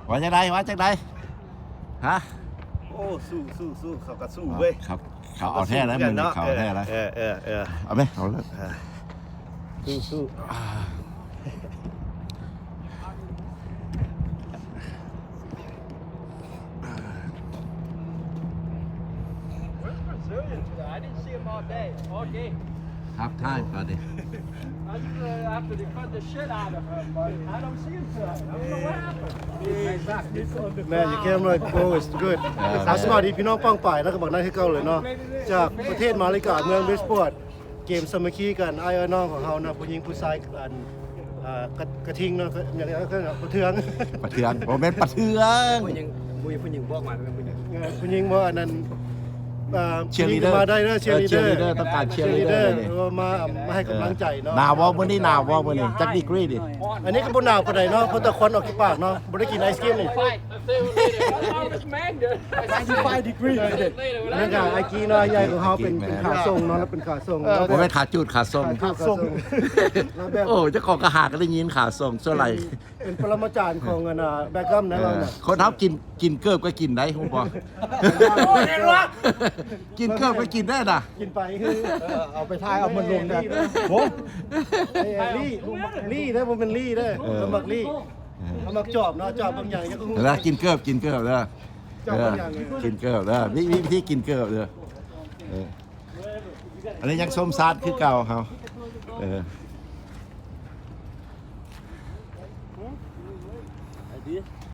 ວ່າຈັ່ງໃດ ວ່າຈັ່ງໃດ? ຮະ? ໂອ້ ສູ້ໆໆ ເຂົາກໍສູ້ເວີຍ ເຂົາ ເຂົາເອົາແທ້ແລ້ວ ເຂົາກໍສູ້ຄືກັນເນາະ ມື້ນີ້ເຂົາເອົາແທ້ແລ້ວ ເອີ ເອີ ເອີ ເອີ ເອົາແທ້ ເອົາແທ້ ເອີ ສູ້ໆ Where's Brazilian today? I didn't see him all day, all game. Half time, buddy. I usually have to defend the shit out of him, but I don't see him today. I don't know what happened. ແມ່ນ the camera go is good. ອ່າ ສະບາຍດີພີ່ນ້ອງປ້ອງປາຍເນາະ ກັບບັກນັດຄືເກົ່າເລີຍເນາະ ຈາກປະເທດມາເລກາ ເມືອງບຣິດສະບອດ ເກມສາມັກຄີກັນ ອ້າຍເອີຍນ້ອງຂອງເຮົາເນາະ ຜູ້ຍິງຜູ້ຊາຍ ອັນ ເອີ ກະ ກະທິງເນາະ ກະ ຫຍັງເອີ້ນ ປະເທືອງ ປະເທືອງ ບໍ່ແມ່ນປະເທືອງ ຜູ້ຍິງ ຜູ້ ຜູ້ຍິງບອກມາເປັນຜູ້ຍິງ ເອີ ຜູ້ຍິງບໍ່ ອັນນັ້ນ ເອີ cheerleader ມາໄດ້ເດີ ເອີ cheerleader cheerleader ຕ້ອງການ cheerleader cheerleader ເລີຍນີ້ ເອີ ມາ ມາໃຫ້ກຳລັງໃຈເນາະ ເອີ ໜາວບໍ່ມື້ນີ້ ໜາວບໍ່ມື້ນີ້? ຈັກດີກຣີນີ້? ອັນນີ້ກໍບໍ່ໜາວປານໃດເນາະ ເພາະແຕ່ຄວັນອອກຈາກປາກເນາະ ບໍ່ໄດ້ກິນໄອສະຄຣີມນີ້ ninety-five degree ອັນນັ້ນກໍອາກີເນາະ ອ້າຍໃຫຍ່ຂອງເຮົາເປັນ ເປັນຂາສົ່ງເນາະ ລາວເປັນຂາສົ່ງ ເອີ ບໍ່ແມ່ນຂາຈູດ ຂາສົ່ງ ຂາຈູດ ຂາສົ່ງ ແບບ ໂອ້ ເຈົ້າຂອງກະຫາກໍໄດ້ຍິນຂາສົ່ງສ່ວນຫຼາຍ ເປັນ ເປັນປະລະມາຈານຂອງອັນນ່າ ແບັກກັມນະ ເອີ ລາວນະ ຄົນເຮົາກິນ ກິນເກີບກໍກິນໄດ້ ຮູ້ບໍ່? ໂອ້ຍ ເຫັນບໍ່? ກິນເກີບກໍກິນໄດ້ນະ ກິນໄປ ເອີ ເອົາໄປຖ່າຍ ເອົາມັນລົງນະ ໂອ້ ເອີ ລີ ລີເດີ ບໍ່ແມ່ນລີເດີ ເອີ ເຂົາມັກລີ ເອີ ເຂົາມັກຈອບເນາະ ຈອບບາງຢ່າງ ຢາກຮູ້ ເວລາກິນເກີບ ກິນເກີບເດີ ຈອບບາງຢ່າງ ເອີ ກິນເກີບເດີ ມີ ມີວິທີກິນເກີບເດີ ເອີ ອັນນີ້ຍັງຊົມຊາດຄືເກົ່າເຮົາ ເອີ